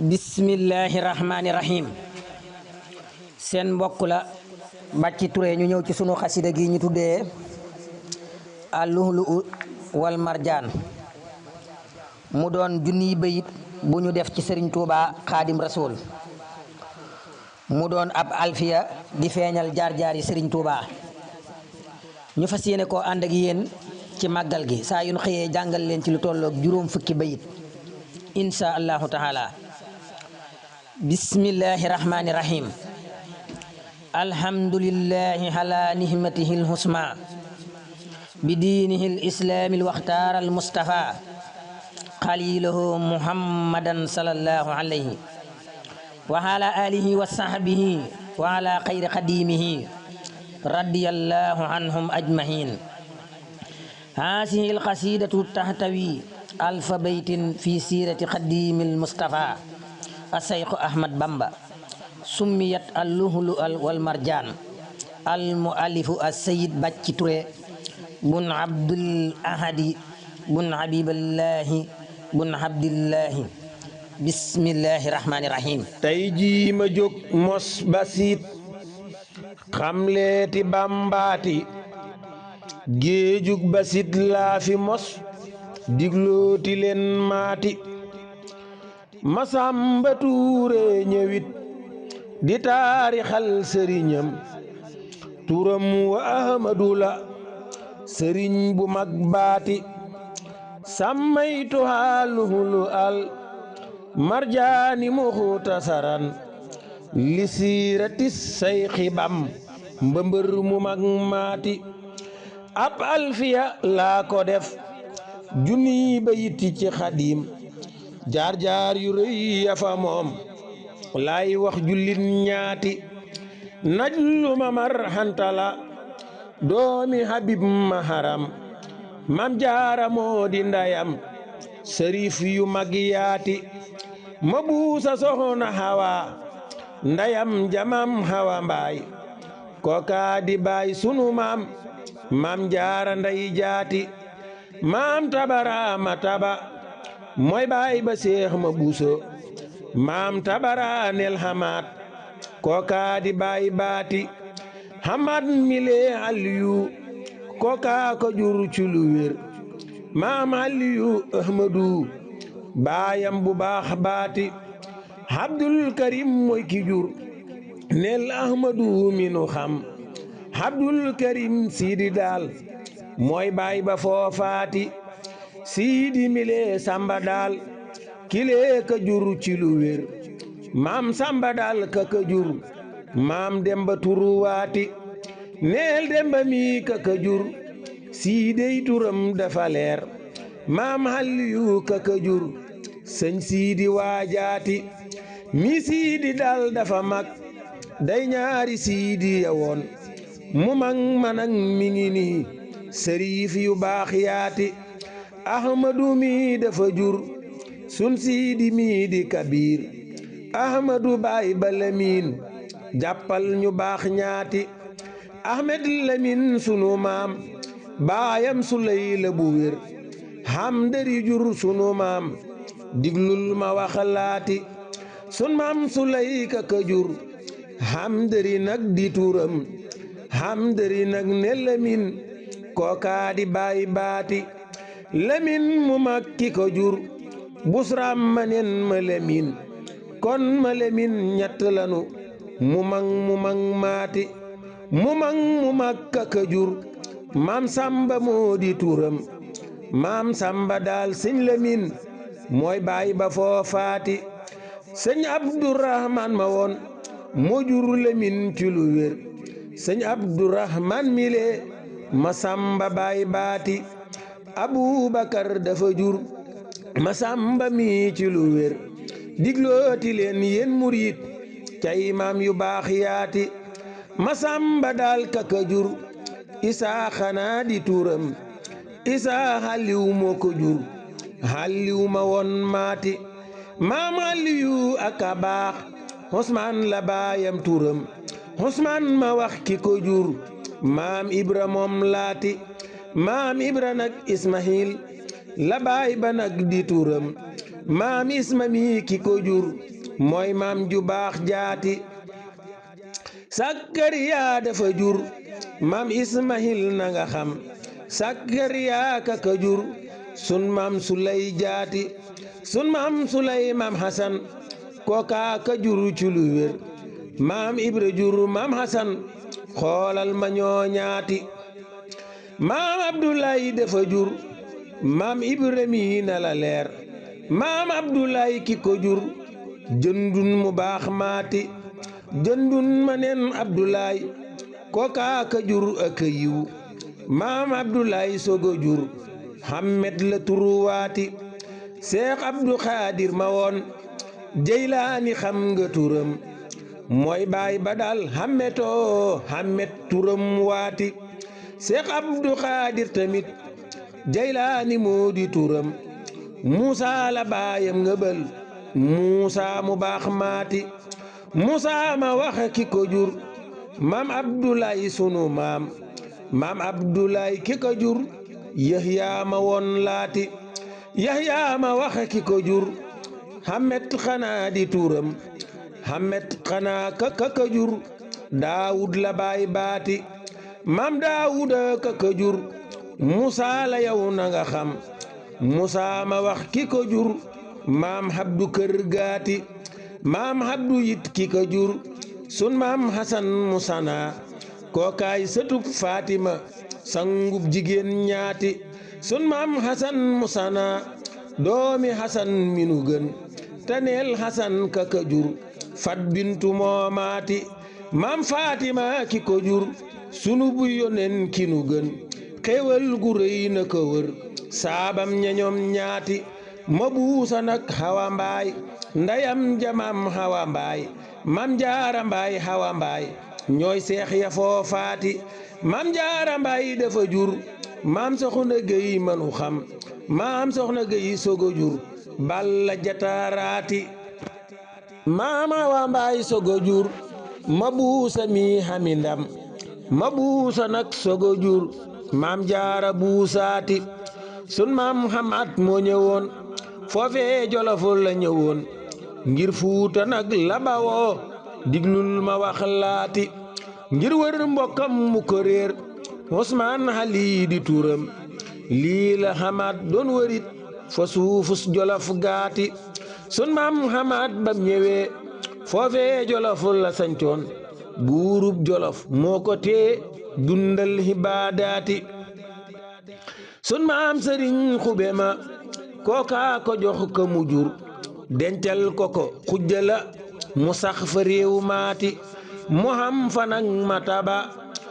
bismillahi rahmaani rahim seen mbokk la Bàcci Touré ñu ñëw ci sunu xasida gi ñu tuddee al-lu'lu' wal marjaan mu doon junniy bayit bu ñu def ci Sëriñ Tuuba Xaadim Rasuul mu doon ab alfiya di feeñal jaar-jaari Sëriñ Tuuba ñu fas yéene koo ànd ak yéen ci màggal gi saa yu ñu xëyee jàngal leen ci lu tolloog juróom fukki bayit insha allahu taala. bismillahi rahmani rahim alhamdulillahi ala nihmatihi lhusma bi diinihi lislaami lwaxtaara almustafa xalilahu muhammadan sallallahu alayhi wa ala alihi wa sahbihi wa ala xayri xadimihi radiyallahu anhum ajmahin. haasihi alqasidatu tahtawi alfa baytin fi sirati xadimi almustafa asayxu ahmad bamba summiyat al-lu'lu' wal marjaan al-muallifu as-sayyid Bàcci Touré bun abdul ahadi bun habiballahi bun abdillahi bismillahi rahmani rahim. tey jii ma jóg mos basit xamleeti bambaati géejug basit laa fi mos diglooti leen maati Masamba Tuure ñëwit di taarixal sëriñam turam wa ahmadu la sëriñ bu mag baati sammaytuhaa lu'lu' al marjaani muxtasaran li siirati sayxi bam mbëmbër mu mag maati ab alfiya laa ko def junniy bayiti ci xadim jaar-jaar yu rëy yafa moom laay wax jullit ñaati najlu ma marhantala doomi habib maharam mam jaara moo di ndayam sërif yu mag yaati ma buusa soxna hawa ndayam jamam hawa mbaay kookaa di baay sunu mam jaara nday jaati maam tabara taba mooy baay ba seex ma buuso maam tabara nel hamaat kookaa di baay baati hamaat mile aliyu kookaa ko jur ci lu wér maam aliyu ahmadu baayam bu baax baati abdul karim mooy ki jur nel ahmadu minu xam abdul karim siidi daal mooy baay ba foofaati siidi mile samba daal kile ka jur ci lu wér maam samba daal ka jur maam demba turuwaati neel demba mi ka jur siidey turam dafa leer maam halliyu ka jur sëñ siidi waajaati mi siidi daal dafa mag day ñaari siidi ya woon mu mag manang mi ngi nii sëriif yu baax yaati ahmadu mi dafa jur sun siidi mi di kabiir ahmadu baay ba lamin jàppal ñu baax ñaati ahmed lamin sunu maam baayam suley la bu wér hamdari jur sunu maam diglul ma waxalaati sun maam suley ka jur hamdari nag di turam hamdari nag ne lamin kookaa di baay baati lamin mu mag ki ko jur busram ma nen ma lamin kon ma lamin ñett lanu mu mag maati mu mag ka jur maam samba moo di turam maam samba daal sëñ lamin mooy baay ba foofaati sëñ abdurahman ma woon moo jur lamin ci lu wér sëñ abdurahman mile ma samba baay baati abubakar dafa jur ma samba mi ci lu wér diglooti leen yéen murit cay maam yu baax yaati ma samba daal ka jur isaa xanaa di turam isaa xalliw moo ko jur xalliw ma won maati maam xalliyu aka baax Usmaan la baayam turam Usmaan ma wax ki ko jur maam ibra moom laati maam ibra nag ismahil la baay ba nag di turam maam isma mi ki ko jur mooy maam ju baax jaati Sakariya dafa jur maam Ismaahil na nga xam Sakariya ka ka jur sun maam Sulay jaati sun maam Sulay maam Hasan kooka ka jur ci lu wér maam Ibra jur maam Hasan xoolal ma ñoo ñaati maam Abdoulaye dafa jur maam Ibra mi na la leer maam Abdoulaye ki ko jur jëndun mu baax maati jëndun ma nen Abdoulaye kooka ka jur ak yiw maam Abdoulaye sogo jur Hammet la turuwaati Seex Abdu Xaadir ma woon Jeylaani xam nga turam mooy baay ba dal Hammetoo Hammet turam waati Seex Abdu Xaadir tamit Jeylaani moo di turam Muusa la baayam ngëbal Muusa mu baax maati Muusa ma wax ki ko jur maam Abdoulaye sunu maam maam Abdoulaye ki ko jur Yahya ma woon laati Yahya ma wax ki ko jur Hammet xanaa di turam Hammet xanaa ka ka jur Daawud la baay baati maam Daawuda ka ka jur Muusa la yow na nga xam Muusa ma wax ki ko jur maam Abdu kër gaati maam Abdu yit ki ko jur sun maam Hasan Musana kookaay sëtub Fatima sangub jigéen ñaati sun maam Hasan Musana doomi Hasan minu gën taneel Hasan ka ka jur Fat bintu moomaati maam Fatima ki ko jur sunu bu yonen ki nu gën xéewal gu rëy na ko wër saabam ñeñom ñaati ma buusa nag Hawa Mbaay ndayam jamam Hawa Mbaay mam Jaara Mbaay Hawa Mbaay ñooy seex ya foo faati mam Jaara Mbaay dafa jur maam Soxna Géy manu xam maam Soxna Géy sogo jur Balla Jataraati maam Hawa Mbaay sogo jur ma buusa mi xami ndam ma buusa nag sogo jur maam Jaara buusaati sun maam Xamat moo ñëwoon foofee Jolof la ñëwoon ngir Fuuta nag la bawoo diglul ma wax laati ngir wër mbokkam mu ko réer Usmaan Xali di turam lii la Xamat doon wërit fa suufus Jolof gaati sun maam Xamat bam ñëwee foofee Jolof la sañcoon buurub Jolof moo ko tee dundal xibaadaati sun maam Sëriñ Xube ma kooka ko jox ko mu jur dencal ko xujja la mu sax fa réew maati mu xam fa nag mataba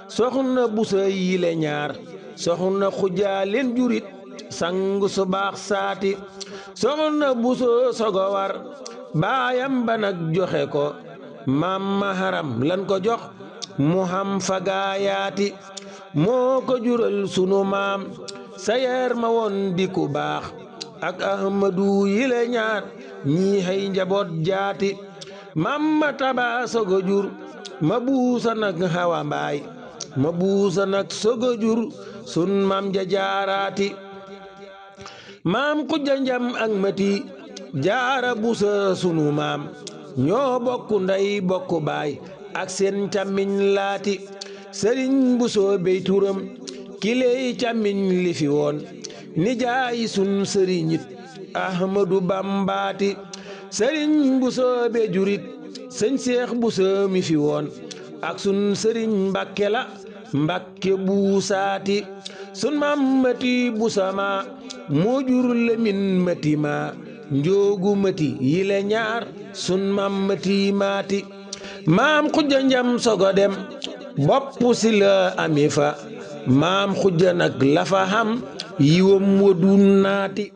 soxna busa yile ñaar soxna xujja leen jurit sang su baax saati soxna busa sogo war baayam ba nag joxe ko maam maharam lan ko jox mu xam fa gaayaati moo ko jural sunu maam sayeer ma woon di ku baax ak ahmadu yile ñaar ñii hay njaboot jaati maam ma taba sogo jur ma buusa nag Hawa Mbaay ma buusa nag sogo jur sun maam ja jaaraati maam xujja njam ak mati jaara buusa sunu maam ñoo bokku ndey bokku baay ak seen càmmiñ laati sëriñ busoo bey turam kiley càmmiñ li fi woon nijaayi sun sëriñit ahmadu bambaati sëriñ busoo be jurit sëñ seex busoo mi fi woon ak sun sëriñ mbàkke la mbàkke buusaati sun maam mati busama moo jur lemin mati ma njoogu mati yile ñaar sun maam mati maati maam xujja njam sogo dem bopp si la ami fa maam xujja nag la fa xam yiwam wa dun naati